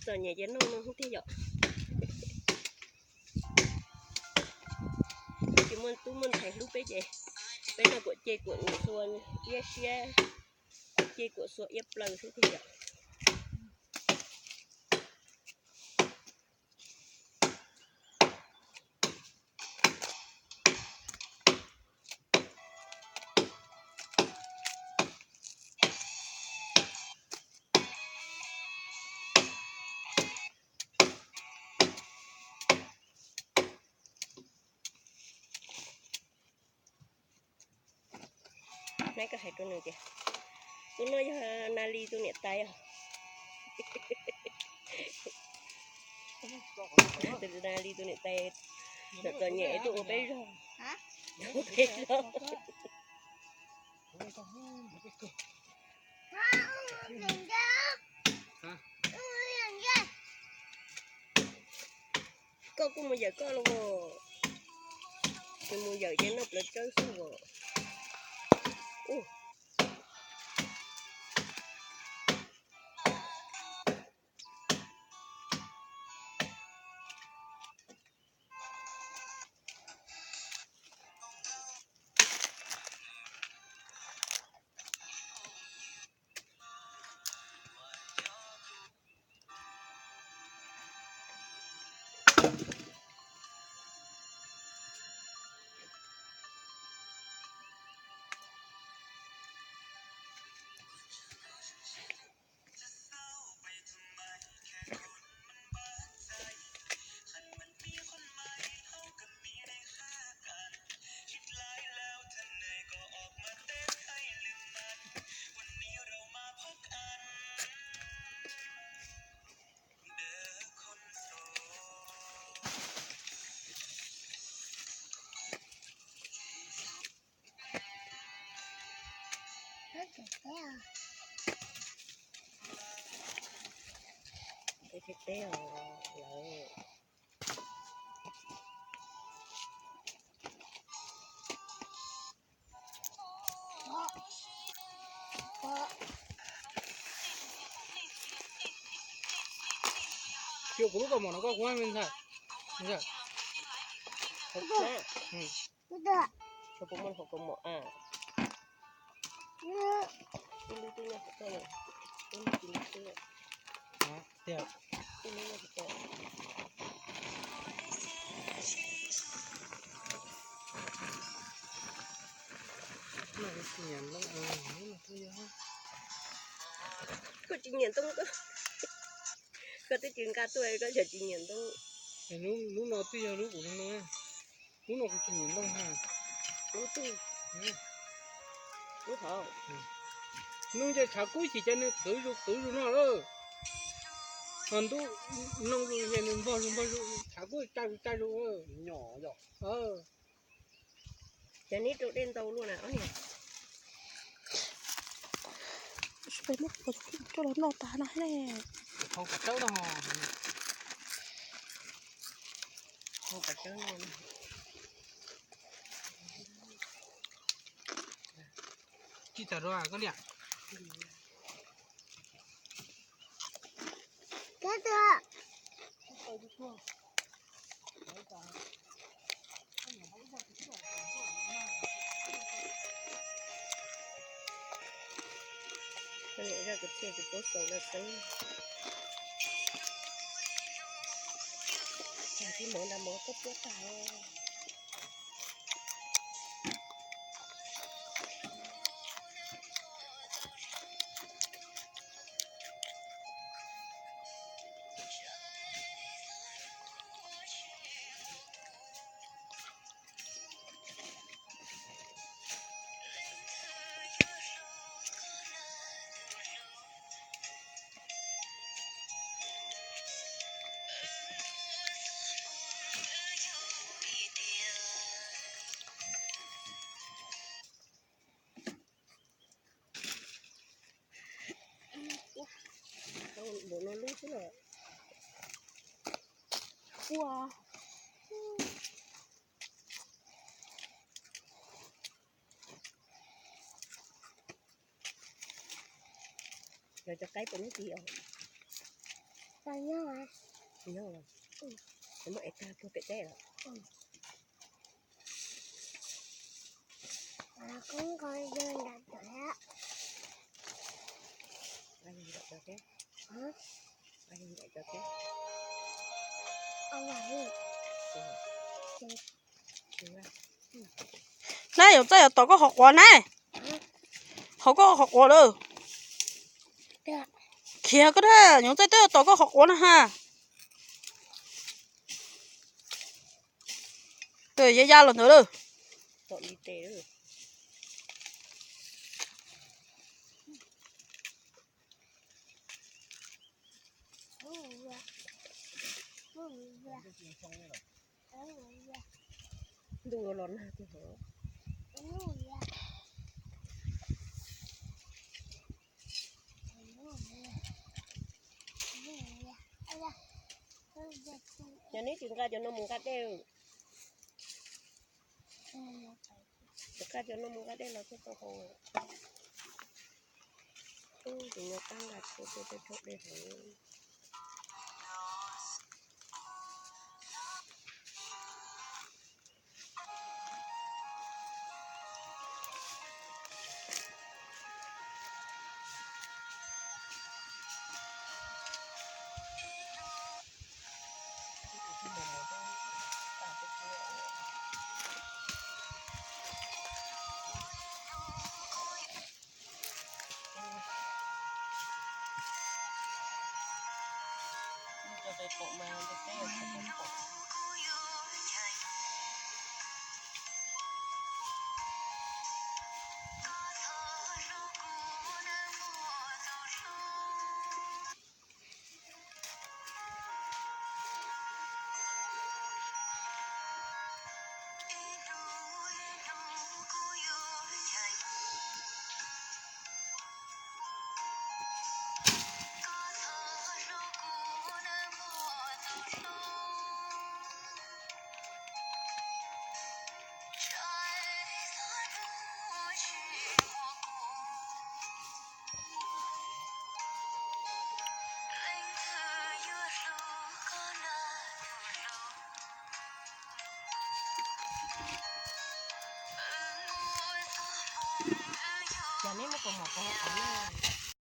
Txom nyem ces noj no xwb tiag yom. Peb tsis muaj tub muaj ntxhais hlub peb ces peb noj kuam ce kuam xua iab siab, kuam ce kuam xua iab plaws xwb tiag yom. Neb koj hais rau nws tias, tus no yog Nas Lis tus niam tais os. Tus Nas Lis tus niam tais, txom txom nyem tuaj ua peb zog, ua peb zog. Koj kuj mus yawm koj los as. Nws mus yawm ces noj plawv tsawb xwb as. Peb thiaj teb os lawm. Cia kuv lub kaus mom no koj kuv me ntxhais. Ntxhais. Ua puas muaj hauv kaus mom a? Ib lub twb nyob hauv koj, ib lub tsis nyob xwb. Tiag. Ib lub nyob hauv koj. Koj tsis nyiam ntoo, koj twb tsis nqa tuaj koj yog tsis nyiam ntoo. Lub no twb yog lub kuv no, lub no kuv tsis nyiam ntoo ha. Lub twg? Lub hauv. Nws ces tshav kub ces cov nws qwv zus qwv zus no lawm. Ho ntuj noo zus ces nws npog zus npog zus, tshav kub caj zus caj zus. Nyom yom. Ces neb rau dej ntau luaj na ob niag. Peb muab coj los noj tas no ne. Hau kav tsawb no. Hau kav tsawb no. Tsis tas rau koj liam. Zaj kwv txhiaj tsis paub xaus dab tsi. Tib mov nta mov koj puab tag. Npaum no lub xwb los ua. Lawv cov qaib puas nyob tid os? Tau nyob los, nyob los, muab ev tag tuag pem teb los. Na, Yoov Txaij yuav tom koj qhov quav na. Hov koj qhov quav lawm. Khiav koj na, Yoov Txaij twb yuav tom koj qhov quav na ha. Tus ya ya los ntawd lawm. Ntuj los nag tiag hov. Yog neb tsis nqa cov no mus nqa dej, tsis nqa cov no mus nqa dej los thiaj tau haus. Ub, tus nyuag tab nqa tshuaj tuaj tej rhaub dej haus. Ces neb muab kaus mom kaus hauv qab na.